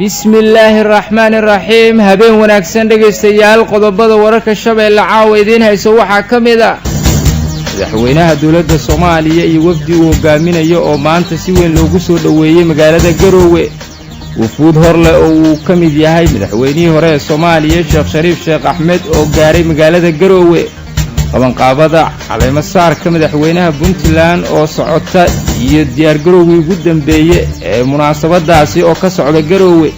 Bismi illaahi araxmaani araxiim. Habeen wanaagsan dhegaystayaal. Qodobada wararka Shabeelle caawa idiin hayso waxaa ka mid a madaxweynaha dowladda Soomaaliya iyo wafdi uu hogaaminayo oo maanta si weyn loogu soo dhoweeyey magaalada Garoowe. Wufuud horleh oo uu ka mid yahay madaxweynihii hore ee Soomaaliya Sheekh Shariif Sheekh Axmed oo gaaray magaalada Garoowe. Qabanqaabada caleemasaarka madaxweynaha Puntland oo socota iyo diyaargarowgii ugu dambeeye ee munaasabadaasi oo ka socda Garoowe.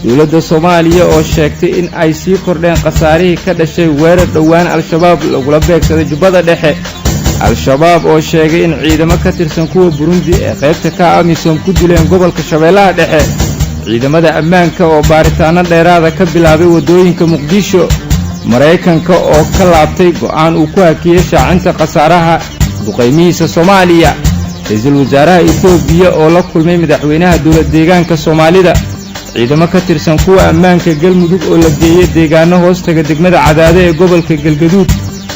Dowladda Soomaaliya oo sheegtay in ay sii kordheen khasaarihii ka dhashay weerar dhowaan Al-Shabaab lagula beegsaday Jubbada Dhexe. Al-Shabaab oo sheegay in ciidamo ka tirsan kuwa Burundi ee qaybta ka AMISOM ku dileen gobolka Shabeellaha Dhexe. Ciidamada ammaanka oo baaritaano dheeraada ka bilaabay waddooyinka Muqdisho. Maraykanka oo ka laabtay go'aan uu ku hakiyey shaacinta khasaaraha duqaymihiisa Soomaaliya. Ra-iisul wasaaraha Etoobiya oo la kulmay madaxweynaha dowlad deegaanka Soomaalida. Ciidamo ka tirsan kuwa ammaanka Galmudug oo la geeyey deegaano hoostaga degmada Cadaado ee gobolka Galgaduud.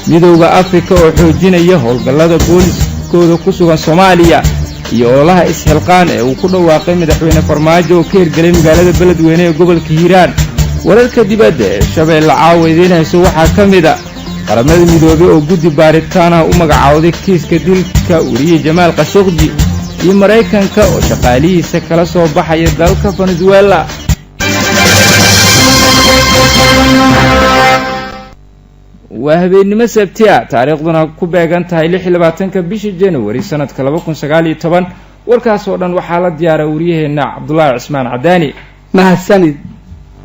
Midowda Afrika oo xoojinaya howlgallada booliskooda ku sugan Soomaaliya. Iyo oolaha isxilqaan ee uu ku dhawaaqay madaxweyne Farmaajo oo ka hirgelay magaalada Beledweyne ee gobolka Hiiraan. Wararka dibadda ee Shabeelle caawa idiin hayso waxaa ka mid a Qaramada Midoobey oo guddi baaritaan ah u magacaawday kiiska dilka weriye Jamaal Khashogji, iyo Maraykanka oo shaqaalihiisa kala soo baxaya dalka Venezuela. Waa habeennimo Sabti a, taariikhduna ku beegan tahay 26-ka bisha January sanadka 2019. Warkaas oo dhan waxaa la diyaara wariyaheenna Cabdulaahi Cismaan Cadaani. Mahadsanid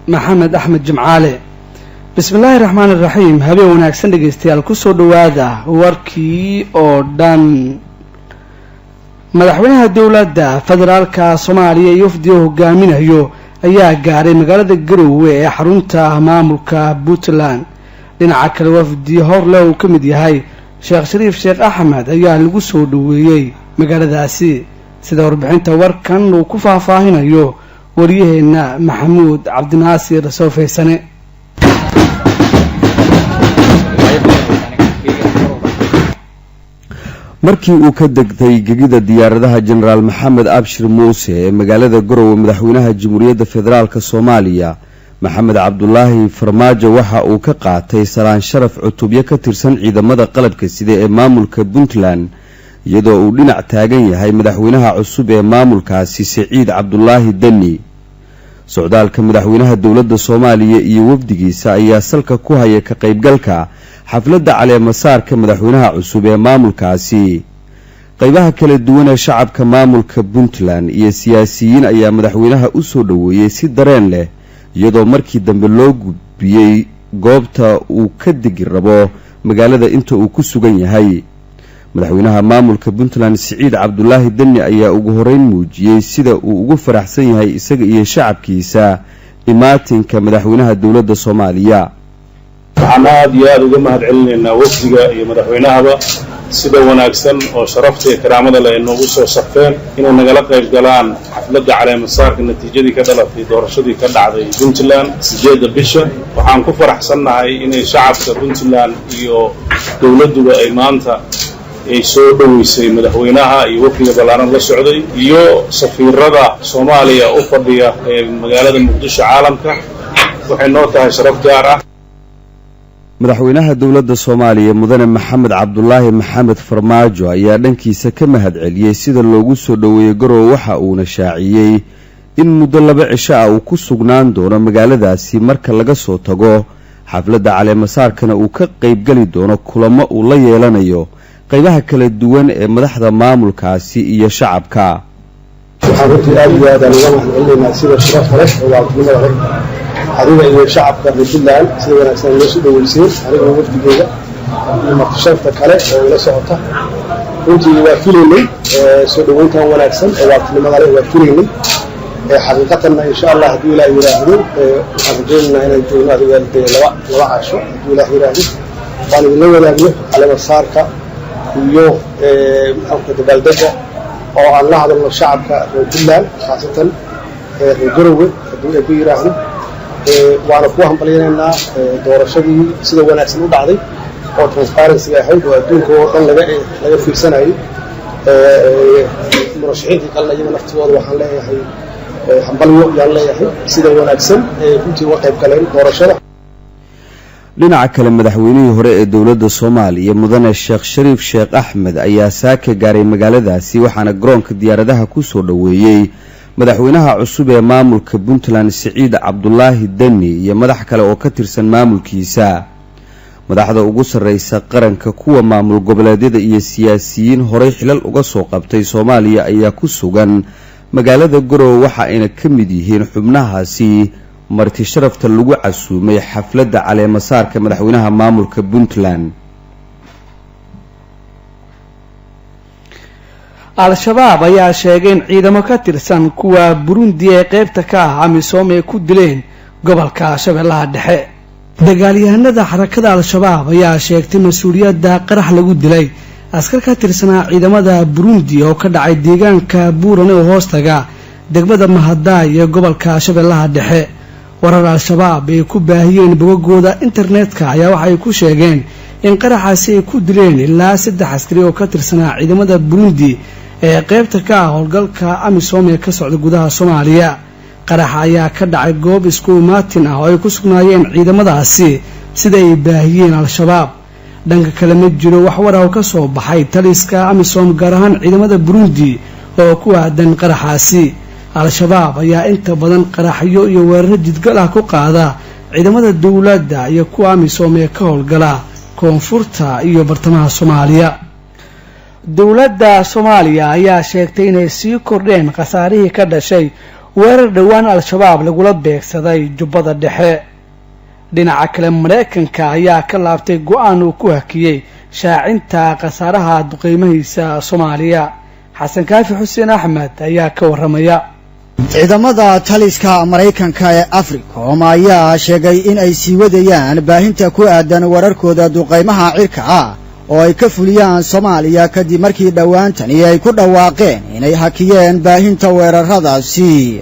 Maxamed Axmed Jimcaale. Bismillaahi raxmaan iraxiim. Habeen wanaagsan dhegaystayaal, kusoo dhowaada warkii oo dhan. Madaxweynaha dowladda federaalka Soomaaliya iyo wafdiga hogaaminayo ayaa gaaray magaalada Garoowe ee xarunta maamulka Puntland. Dhinaca kale, wafdi horleh uu ka mid yahay Sheekh Shariif Sheekh Axmed ayaa lagu soo dhoweeyey magaaladaasi, sida warbixinta warkan uu ku faahfaahinayo waryaheena Maxamuud Cabdinaasir Soofeysane. Markii uu ka degtay gegida diyaaradaha Jenaraal Maxamed Abshir Muuse ee magaalada Garowe, madaxweynaha Jamhuuriyadda Federaalk Soomaaliya Maxamed Cabdulaahi Farmaajo waxa uu ka qaatay salaan sharaf cutubyo ka tirsan ciidamada qalabka sida ee maamulka Puntland, iyadoo uu dhinac taagan yahay madaxweynaha cusub ee maamulkaasi Siciid Cabdulaahi Deni. Socdaalka madaxweynaha dowladda Soomaaliya iyo wafdigiisa ayaa salka ku haya ka qaybgalka xafladda caleemasaarka madaxweynaha cusub ee maamulkaasi. Qaybaha kala duwan ee shacabka maamulka Puntland iyo siyaasiyiin ayaa madaxweynaha u soo dhoweeyey si dareen leh, iyadoo markii dambe loo gudbiyey goobta uu ka degi rabo magaalada inta uu ku sugan yahay. Madaxweynaha maamulka Puntland Siciid Cabdulaahi Deni ayaa ugu horeyn muujiyey sida uu ugu faraxsan yahay isaga iyo shacabkiisa imaatinka madaxweynaha dowladda Soomaaliya. Waxaan aada iyo aada uga mahad celinaynaa wafdiga iyo madaxweynahaba sida wanaagsan oo sharafta iyo karaamada leh ay noogu soo safteen inay nagala qayb galaan xafladda caleemasaarka natiijadii ka dhalatay doorashadii ka dhacday Puntland 8-da bisha. Waxaan ku faraxsannahay inay shacabka Puntland iyo dowladduba ay maanta ay soo dhoweysay madaxweynaha iyo wafdiga ballaaran la socday iyo safiirada Soomaaliya u fadhiya ee magaalada Muqdisho caalamka. Waxay noo tahay sharaf gaar ah. Madaxweynaha dowladda Soomaaliya Mudane Maxamed Cabdulaahi Maxamed Farmaajo ayaa dhankiisa ka mahad celiyey sida loogu soo dhoweeyey Garowe, waxa uuna shaaciyey in muddo 2 cisho ah uu ku sugnaan doono magaaladaasi marka laga soo tago xafladda caleemasaarkana uu ka qaybgeli doono kulamo uu la yeelanayo qaybaha kala duwan ee madaxda maamulkaasi iyo shacabka. Waxaan runtii aada iyo aad aan uga mahad celinaynaa sida sharafta leh oo waaltinimada leh adiga iyo shacabka reer Puntland sida wanaagsan noo soo dhoweyseen, aniga wafdigeeda iyo martisharafta kale oo ila socota. Runtii waa filaynay soo dhoweyntan wanaagsan oo waaltinimada leh, waa filaynay xaqiiqatanna. Insha Allah, hadduu Ilaah yidhaahdo, waxaan rajaynaynaa inaan joogno adiga dee 2 casho, hadduu Ilaah yidhaahdo, waan idinla wadaagno caleemasaarka iyo maxaanku dabaaldega oo aan la hadalno shacabka reer Puntland, khaasatan reer Garowe, hadduu Eebbe yidhaahdo. Waana ku hambalyanaynaa doorashadii sida wanaagsan u dhacday oo transparency ahayd oo adduunka oo dhan laga fiirsanayay. Murashaxiintii kalena iyaga naftigooda waxaan leeyahay Hambalyo yaan leeyahay sida wanaagsan ee runtii uga qayb galeen doorashada. Dhinaca kale, madaxweynihii hore ee dowladda Soomaaliya, mudane Sheekh Shariif Sheekh Axmed, ayaa saaka gaaray magaaladaasi, waxaana garoonka diyaaradaha kusoo dhoweeyey madaxweynaha cusub ee maamulka Puntland, Siciid Cabdulaahi Deni, iyo madax kale oo ka tirsan maamulkiisa. Madaxda ugu sarreysa qaranka, kuwa maamul goboleedyada iyo siyaasiyiin horey xilal uga soo qabtay Soomaaliya ayaa ku sugan magaalada Garowe, waxa ayna ka mid yihiin xubnahaasi marti sharafta lagu casuumay xafladda caleemasaarka madaxweynaha maamulka Puntland. Al-Shabaab ayaa sheegay in ciidamo ka tirsan kuwa Burundi ee qeybta ka ah AMISOM ay ku dileen gobolka Shabeellaha Dhexe. Dagaalyahanada xarakada Al-Shabaab ayaa sheegtay mas-uuliyadda qarax lagu dilay askar ka tirsanaa ciidamada Burundi oo ka dhacay deegaanka Buurane oo hoostaga degmada Mahadaay ee gobolka Shabeellaha Dhexe. Warar Al-Shabaab ay ku baahiyeen bogagooda internetka ayaa waxay ku sheegeen in qaraxaasi ay ku dileen ilaa 3 askari oo ka tirsanaa ciidamada Burundi ee qeybta ka ah howlgalka AMISOM ee ka socda gudaha Soomaaliya. Qaraxa ayaa ka dhacay goob isku imaatin ah oo ay ku sugnaayeen ciidamadaasi, sida ay baahiyeen Al-Shabaab. Dhanka kale, ma jiro wax war ah oo ka soo baxay taliska AMISOM, gaar ahaan ciidamada Burundi, oo ku aadan qaraxaasi. Al-Shabaab ayaa inta badan qaraxyo iyo weeraro jidgal ah ku qaada ciidamada dowladda iyo kuwa AMISOM ee ka howlgala koonfurta iyo bartamaha Soomaaliya. Dowladda Soomaaliya ayaa sheegtay inay sii kordheen khasaarihii ka dhashay weerar dhowaan Al-Shabaab lagula beegsaday Jubbada Dhexe. Dhinaca kale, Maraykanka ayaa ka laabtay go-aan uu ku hakiyey shaacinta khasaaraha duqeymahiisa Soomaaliya. Xasan Kaafi Xuseen Axmed ayaa ka warramaya. Ciidamada taliska Maraykanka ee Africom ayaa sheegay in ay sii wadayaan baahinta ku aadan wararkooda duqaymaha cirka ah oo ay ka fuliyaan Soomaaliya, kadib markii dhowaantani ay ku dhawaaqeen inay hakiyeen baahinta weeraradaasi.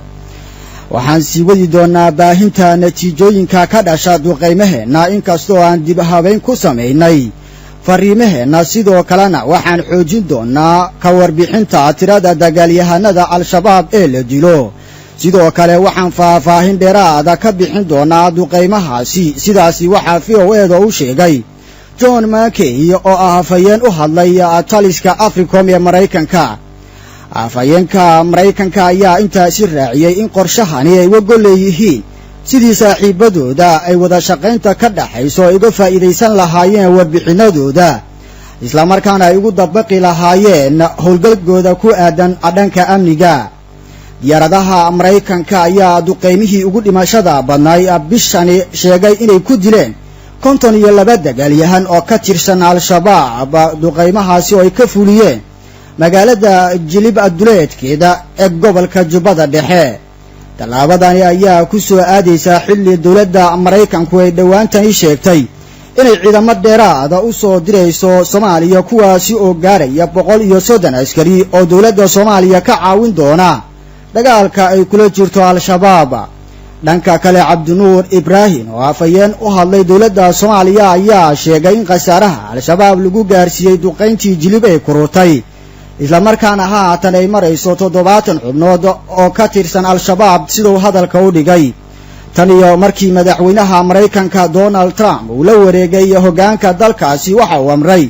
Waxaan sii wadi doonaa baahinta natiijooyinka ka dhasha duqaymaheenna, inkastoo aan dib habayn ku samaynay fariimaheenna. Sidoo kalena waxaan xoojin doonaa ka warbixinta tirada dagaalyahanada Al-Shabaab ee la dilo. Sidoo kale waxaan faahfaahin dheeraada ka bixin doonaa duqaymahaasi. Sidaasi waxaa VOA-da u sheegay John Makey oo ah afhayeen u hadlay taliska Africom ee Maraykanka. Afhayeenka Maraykanka ayaa intaasi raaciyey in qorshahani ay uga gol leeyihiin sidii saaxiibadooda ay wada shaqaynta ka dhaxayso ay uga faa'iidaysan lahaayeen warbixinadooda, islamarkaana ay ugu dabaqi lahaayeen howlgalkooda ku aadan dhanka amniga. Diyaaradaha Maraykanka ayaa duqaymihii ugu dhimashada badnaay bishani sheegay inay ku dileen 52 dagaalyahan oo ka tirsan Al-Shabaab, duqaymahaasi oo ay ka fuliyeen magaalada Jilib aduleedkeeda ee gobolka Jubbada Dhexe. Tallaabadani ayaa ku soo aadaysaa xilli dowladda Maraykanku ay dhowaantani sheegtay inay ciidamo dheeraada u soo dirayso Soomaaliya, kuwaasi oo gaaraya 130 askari oo dowladda Soomaaliya ka caawin doona dagaalka ay kula jirto Al-Shabaab. Dhanka kale, Cabdinuur Ibraahim oo afhayeen u hadlay dowladda Soomaaliya ayaa sheegay in khasaaraha Al-Shabaab lagu gaarsiiyey duqayntii Jilib ay kururtay, islamarkaana haatan ay marayso 70 xubnood oo ka tirsan Al-Shabaab, siduu hadalka u dhigay. Tan iyo markii madaxweynaha Maraykanka Donald Trump uu la wareegay hoggaanka dalkaasi, waxa uu amray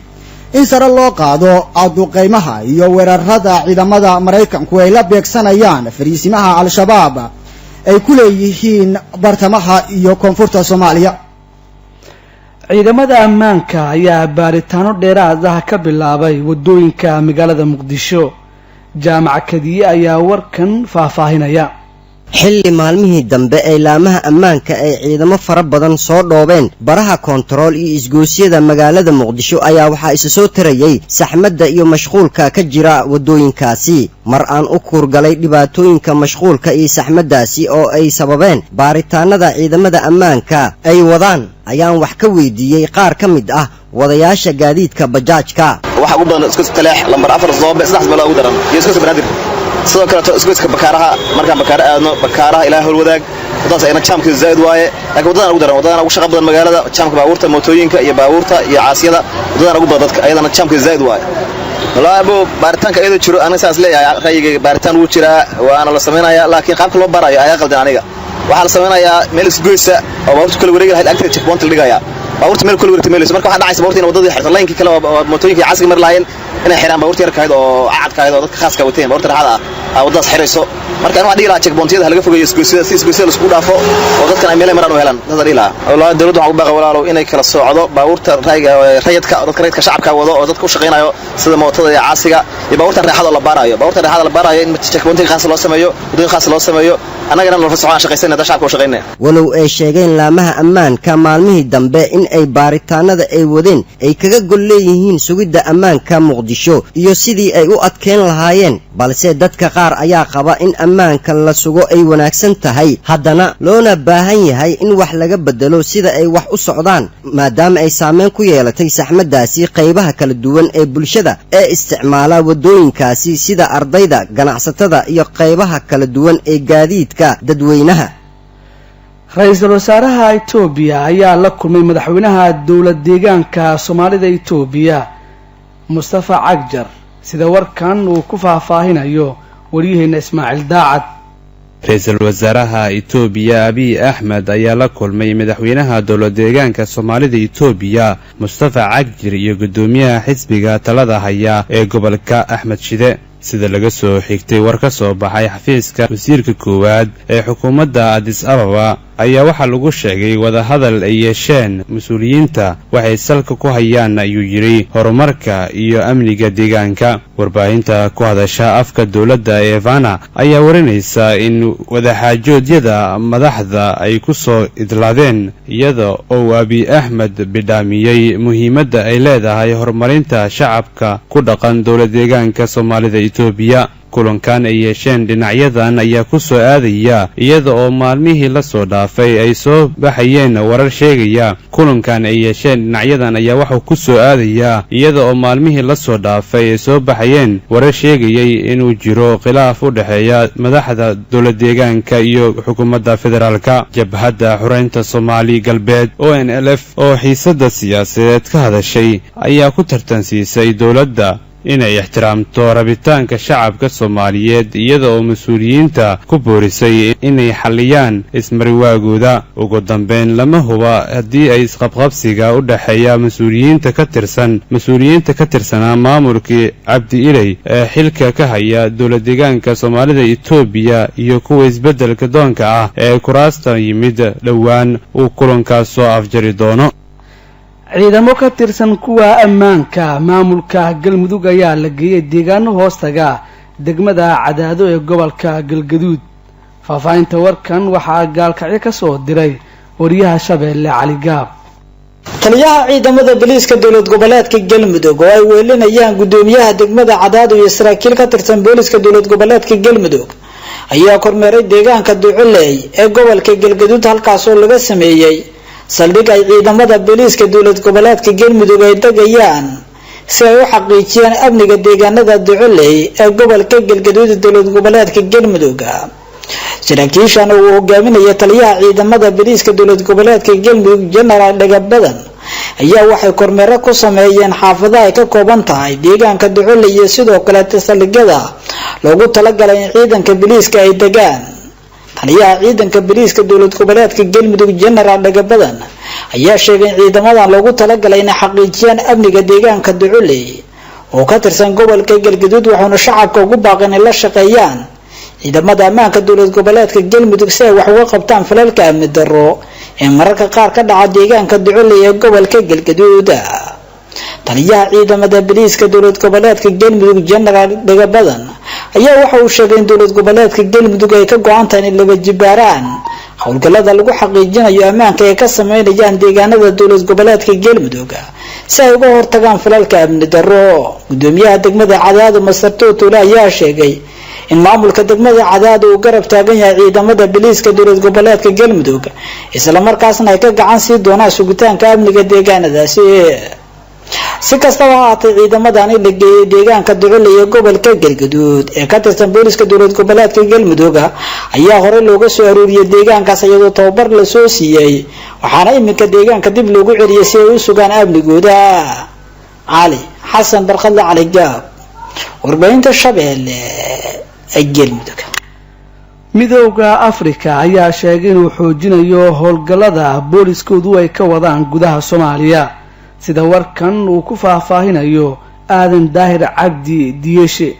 in sare loo qaado duqaymaha iyo weerarada ciidamada Maraykanku ay la beegsanayaan fariisimaha Al-Shabaab ay ku leeyihiin bartamaha iyo koonfurta Soomaaliya. Ciidamada ammaanka ayaa baaritaano dheeraad ah ka bilaabay waddooyinka magaalada Muqdisho. Jaamac Kadiye ayaa warkan faahfaahinaya. Xilli maalmihii dambe ee laamaha ammaanka ay ciidamo fara badan soo dhoobeen baraha koontarool iyo isgoosyada magaalada Muqdisho ayaa waxaa isa soo tarayey saxmadda iyo mashquulka ka jira waddooyinkaasi. Mar aan u kuurgalay dhibaatooyinka mashquulka iyo saxmaddaasi oo ay sababeen baaritaanada ciidamada ammaanka ay wadaan, ayaan wax ka weydiiyey qaar ka mid ah wadayaasha gaadiidka bajaajka. Waxa ugu badan iska Taleex, lambar 4, Soobe, saddex meelood ugu daran iyo iska Banaadir. Sidoo kaleeto isgoyska Bakaaraha, markaan Bakaara aadno, Bakaaraha ilaa Howlwadaag, waddadaas ayna jaamkeedu zaa'id waaye, laakiin waddadaan ugu daran, waddadaan ugu shaqa badan magaalada, jaamka baabuurta, mootooyinka iyo baabuurta iyo caasiyada, waddadaan ugu badan dadka, ayadana jaamkeedu zaa'id waaye. Wallaahi abo, baaritaanka iyadoo jiro, aniga saas leeyahay ra'yigayga, baaritaan wuu jiraa, waana la samaynayaa, laakiin qaabka loo baarayo ayaa qaldan. Aniga waxaa la samaynayaa meel isgoysa oo baabuurta kala wareegi lahayd agteeda checkpoint la dhigayaa, baabuurta meel kala wareegta meelayso. Marka waxaa dhacaysa baabuurta in waddadii xirto, laynkii kale oo mootooyinka caasiga mari lahaayeen inay xiraan, baabuurta yarka ahayd oo cacadka ahayd oo dadka khaaska wateen, baabuurta raaxada ah waddadaas xirayso. Marka aniga waxaan dhihi lahaa checkpointyada ha laga fogeeyo isgoysyada, si isgoysyada laiskugu dhaafo oo dadkan ay meelay maraan u helaan, saasaan dhihi lahaa. Wallaahi dowladda waxaan u baaqa, walaalow, inay kala soocdo baabuurta rayga rayadka, dadka rayadka shacabka wado oo dadka u shaqaynayo, sida mootada iyo caasiga, iyo baabuurtan raaxada oo la baarayo, baabuurtan raaxada la baarayo in checkpointiga khaas loo sameeyo, waddooyin khaas loo sameeyo, annagana nala fasaxo aan shaqaysanay haddaan shacabka u shaqaynaya. Walow ay sheegeen laamaha ammaanka maalmihii dambe in ay baaritaanada ay wadeen ay kaga gol leeyihiin sugidda ammaanka Muqdisho iyo sidii ay u adkeyn lahaayeen, balse dadka qaar ayaa qaba in ammaanka la sugo ay wanaagsan tahay, haddana loona baahan yahay in wax laga beddelo sida ay wax u socdaan, maadaama ay saameyn ku yeelatay saxmaddaasi qaybaha kala duwan ee bulshada ee isticmaala waddooyinkaasi, sida ardayda, ganacsatada iyo qaybaha kala duwan ee gaadiidka dadweynaha. Ra-iisul wasaaraha Itoobiya ayaa la kulmay madaxweynaha dowlad deegaanka Soomaalida Itoobiya, Mustafa Cagjar, sida warkan uu ku faahfaahinayo waryaheena Ismaaciil Daacad. Ra-iisul wasaaraha Itoobiya Abiy Axmed ayaa la kulmay madaxweynaha dowlad deegaanka Soomaalida Itoobiya Mustafa Cagjir iyo guddoomiyaha xisbiga talada haya ee gobolka Axmed Shide. Sida laga soo xigtay war ka soo baxay xafiiska wasiirka koowaad ee xukuumadda Adis Ababa, ayaa waxaa lagu sheegay wadahadal ay yeesheen mas-uuliyiinta waxay salka ku hayaan, ayuu yidhi, horumarka iyo amniga deegaanka. Warbaahinta ku hadasha afka dowladda ee Fana ayaa warinaysa in wadaxaajoodyada madaxda ay ku soo idlaadeen iyada oo Abiy Axmed bidhaamiyey muhiimadda ay leedahay horumarinta shacabka ku dhaqan dowlad deegaanka Soomaalida Itoobiya. Kulankan ay yeesheen dhinacyadan ayaa ku soo aadaya iyada oo maalmihii la soo dhaafay ay soo baxayeen warar sheegaya. Kulankan ay yeesheen dhinacyadan ayaa waxuu ku soo aadayaa iyada oo maalmihii la soo dhaafay ay soo baxayeen warar sheegayay inuu jiro khilaaf u dhexeeya madaxda dowlad deegaanka iyo xukuumadda federaalka. Jabhadda Xureynta Soomaali Galbeed ONLF oo xiisadda siyaasadeed ka hadashay ayaa ku tartansiisay dowladda inay ixtiraamto rabitaanka shacabka Soomaaliyeed, iyada oo mas-uuliyiinta ku boorisay inay xalliyaan ismariwaagooda. Ugu dambeyn, lama huba haddii ay isqabqabsiga u dhexeeya mas-uuliyiinta ka tirsanaa maamulkii Cabdi Iley ee xilka ka haya dowlad deegaanka Soomaalida Itoobiya iyo kuwa isbeddelka doonka ah ee kuraasta yimid dhowaan uu kulankaas soo afjari doono. Ciidamo ka tirsan kuwa ammaanka maamulka Galmudug ayaa la geeyey deegaano hoostaga degmada Cadaado ee gobolka Galgaduud. Faahfaahinta warkan waxaa Gaalkacyo ka soo diray wariyaha Shabeelle, Cali Gaab. Taliyaha ciidamada booliiska dowlad goboleedka Galmudug oo ay weelinayaan gudoomiyaha degmada Cadaado iyo saraakiil ka tirsan booliiska dowlad goboleedka Galmudug ayaa kormeeray deegaanka Duculey ee gobolka Galgaduud, halkaasoo laga sameeyey saldhig ay ciidamada booliiska dowlad goboleedka Galmudug ay degayaan si ay u xaqiijiyaan amniga deegaanada Duculey ee gobolka Galgaduud dowlad goboleedka Galmudug. Saraakiishan uu hogaaminaya taliyaha ciidamada booliiska dowlad goboleedka Galmudug, Jenaraal Dhagabadan, ayaa waxay kormeero ku sameeyeen xaafadaha ay ka kooban tahay deegaanka Duculey iyo sidoo kaleeta saldhigyada loogu talagalay in ciidanka booliiska ay degaan. Taliyaha ciidanka booliiska dowlad goboleedka Galmudug, Jenaraal Dhagabadan, ayaa sheegay in ciidamadan loogu talagalay inay xaqiijiyaan amniga deegaanka Duculey oo ka tirsan gobolka Galgaduud, wuxuuna shacabka ugu baaqay inay la shaqeeyaan ciidamada ammaanka dowlad goboleedka Galmudug si ay wax uga qabtaan falalka amni darro ee mararka qaar ka dhaca deegaanka Duculey ee gobolka Galgaduud. Taliyaha ciidamada booliiska dowlad goboleedka Galmudug, Jenaraal Dhagabadan, ayaa waxa uu sheegay in dowlad goboleedka Galmudug ay ka go-an tahay in laba jibaaraan howlgallada lagu xaqiijinayo ammaanka ay ka sameynayaan deegaanada dowlad goboleedka Galmudug si ay uga hortagaan falalka amni darro. Gudoomiyaha degmada Cadaado, Masar Tuutule, ayaa sheegay in maamulka degmada Cadaado uu garab taagan yahay ciidamada booliiska dowlad goboleedka Galmudug, islamarkaasna ay ka gacan sii doonaan sugitaanka amniga deegaanadaasi. Si kastaba ha haatay, ciidamadani la geeyay deegaanka Ducule ee gobolka Galgaduud ee ka tirsan booliska dowlad goboleedka Galmudug ayaa horey looga soo aruuriyay deegaankaas, iyadoo tababar lasoo siiyey, waxaana iminka deegaanka dib loogu celiyay si ay u sugaan amnigooda. Cali Xasan Barkhadle, Cali Gaab, warbaahinta Shabeelle, Galmudug. Midowda Afrika ayaa sheegay inuu xoojinayo howlgallada booliskoodu ay ka wadaan gudaha Soomaaliya, sida warkan uu ku faahfaahinayo Aadan Daahir Cabdi Diyeshe.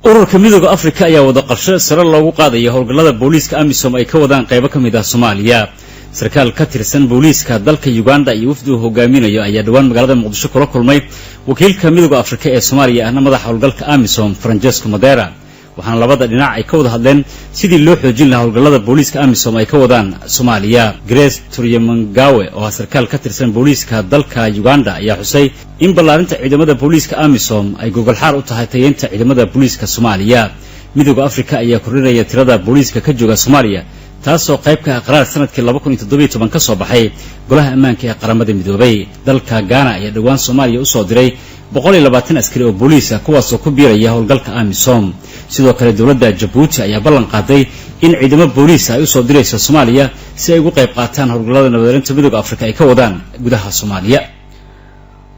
Ururka Midooda Afrika ayaa wada qorshe sare loogu qaadaya howlgallada booliiska AMISOM ay ka wadaan qaybo ka mid ah Soomaaliya. Sarkaal ka tirsan booliiska dalka Uganda iyo wafdi uu hogaaminayo ayaa dhowaan magaalada Muqdisho kula kulmay wakiilka Midooda Afrika ee Soomaaliya, ahna madaxa howlgalka AMISOM, Francesco Madera, waxaana labada dhinac ay ka wada hadleen sidii loo xoojin lahaa howlgallada booliiska AMISOM ay ka wadaan Soomaaliya. Grace Turyamangawe, oo ah sarkaal ka tirsan booliiska dalka Uganda, ayaa xusay in ballaarinta ciidamada booliiska AMISOM ay gogolxaar u tahay tayeynta ciidamada booliiska Soomaaliya. Midooda Afrika ayaa kordhinaya tirada booliiska ka jooga Soomaaliya, taasoo qayb ka ah qaraar sanadkii 2017 ka soo baxay Golaha Ammaanka ee Qaramada Midoobay. Dalka Gaana ayaa dhowaan Soomaaliya usoo diray 120 askari oo booliis ah, kuwaasoo ku biiraya howlgalka AMISOM. Sidoo kale, dowladda Jabuuti ayaa ballan qaaday in ciidamo booliis ay usoo dirayso Soomaaliya si ay ugu qayb qaataan howlgallada nabadalinta Midooda Afrika ay ka wadaan gudaha Soomaaliya.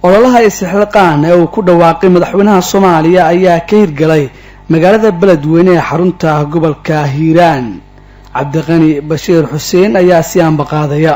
Ololaha Isxilqaan ee uu ku dhawaaqay madaxweynaha Soomaaliya ayaa ka hirgalay magaalada Beledweyne ee xarunta gobolka Hiiraan. Cabdiqani Bashiir Xuseen ayaa si aanbaqaadaya.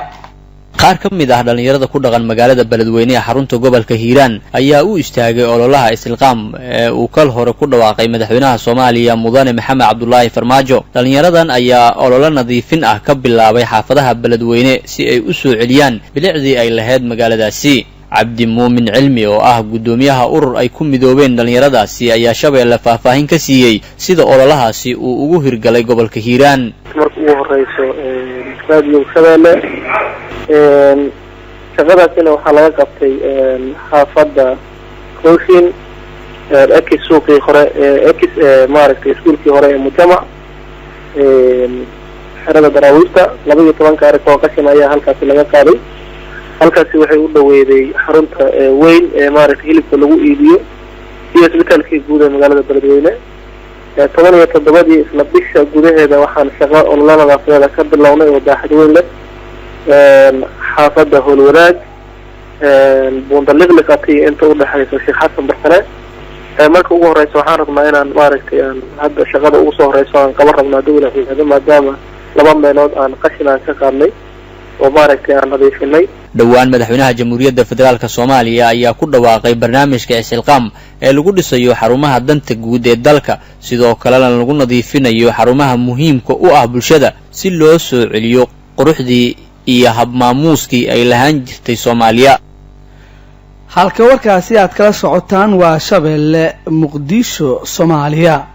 Qaar ka mid ah dhallinyarada ku dhaqan magaalada Beledweyne ee xarunta gobolka Hiiraan ayaa u istaagay ololaha Isilqaam ee uu kal hore ku dhawaaqay madaxweynaha Soomaaliya, Mudane Maxamed Cabdulaahi Farmaajo. Dhallinyaradan ayaa ololo nadiifin ah ka bilaabay xaafadaha Beledweyne si ay u soo celiyaan bilicdii ay lahayd magaaladaasi. Cabdi Muumin Cilmi, oo ah guddoomiyaha urur ay ku midoobeen dhallinyaradaasi, ayaa Shabeelle faahfaahin ka siiyey sida ololahaasi uu ugu hirgalay gobolka Hiiraan. Marka ugu horeyso, Raadiyo Shabeelle, shaqadaasina waxaa laga qabtay xaafadda Kooshin, ex suuqii hore, ex maaragtay iskuulkii hore ee Mujamac, xerada Daraawiishta. 12 arag oo qashin ayaa halkaasi laga qaaday. Halkaasi waxay u dhaweeday xarunta weyn ee maaragtay hilibka lagu iibiyo iyo isbitaalkii guud ee magaalada Beledweyne. 17-dii isla bisha gudaheeda waxaan shaqo ololo nadaafadeeda ka bilownay oo baaxad weyn leh xaafadda Howlwadaag, Buundaliqliqati, inta udhexaysa Sheekh Xasan Barsane. Marka ugu horeysa waxaan rabnaa inaan maaragtay aan hadda shaqada ugu soo horeyso aan qaban rabnaa dowla yihaahdo, maadaama laba meelood aan qashin aan ka qaadnay oo maaragtay aan nadiifinay. Dhowaan madaxweynaha Jamhuuriyadda Federaalk Soomaaliya ayaa ku dhawaaqay barnaamijka Isxilqaam ee lagu dhisayo xarumaha danta guud ee dalka, sidoo kalena lagu nadiifinayo xarumaha muhiimka u ah bulshada, si loo soo celiyo quruxdii iyo habmaamuuskii ay lahaan jirtay Soomaaliya. Halka warkaasi aad kala socotaan waa Shabeelle, Muqdisho, Soomaaliya.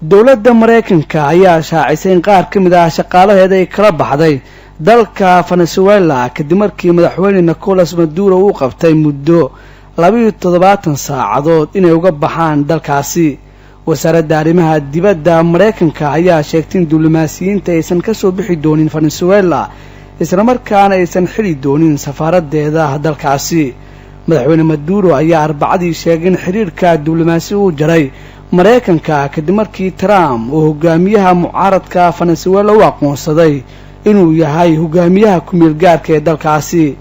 Dowladda Maraykanka ayaa shaacisay in qaar ka mid ah shaqaalaheeda ay kala baxday dalka Venezuela, kadib markii madaxweyne Nicolas Maduro uu qabtay muddo 72 saacadood inay uga baxaan dalkaasi. Wasaaradda arrimaha dibadda Maraykanka ayaa sheegtay in diblomaasiyiinta aysan kasoo bixi doonin Venezuela, islamarkaana aysan xili doonin safaaraddeeda dalkaasi. Madaxweyne Maduro ayaa Arbacadii sheegay in xiriirka diblomaasi uu jaray Maraykanka, kadib markii Trump uu hogaamiyaha mucaaradka Venezuela u aqoonsaday inuu yahay hogaamiyaha ku-meel gaarka ee dalkaasi.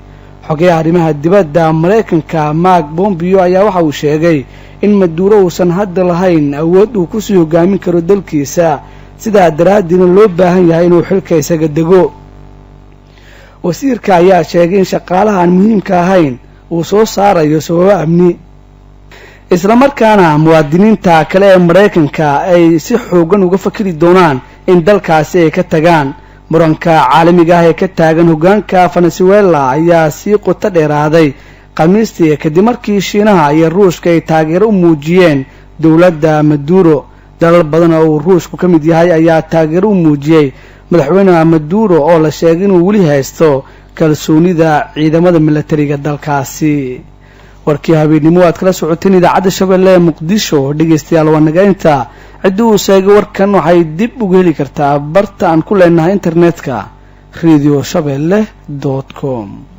Xogayaha arrimaha dibadda Maraykanka Mark Pompeo ayaa waxa uu sheegay in Maduro uusan hadda lahayn awood uu kusii hogaamin karo dalkiisa, sidaa daraaddiina loo baahan yahay inuu xilka isaga dego. Wasiirka ayaa sheegay in shaqaalaha aan muhiimka ahayn uu soo saarayo sababo amni, islamarkaana muwaadiniinta kale ee Maraykanka ay si xoogan uga fakari doonaan in dalkaasi ay ka tagaan. Muranka caalamiga ah ee ka taagan hoggaanka Venezuela ayaa sii qoto dheeraaday Khamiistii, kadib markii Shiinaha iyo Ruushka ay taageero u muujiyeen dowladda Maduro. Dalal badan oo uu Ruushku ka mid yahay ayaa taageero u muujiyey madaxweyne Maduro, oo la sheegay inuu weli haysto kalsoonida ciidamada milatariga dalkaasi. Warkii habeennimo aad kala socoteen idaacadda Shabeelle ee Muqdisho, dhegaystayaal, waa naga inta. Ciddii uu sheegay warkan waxay dib uga heli kartaa barta aan ku leenahay internetka, Radio Shabeelle com.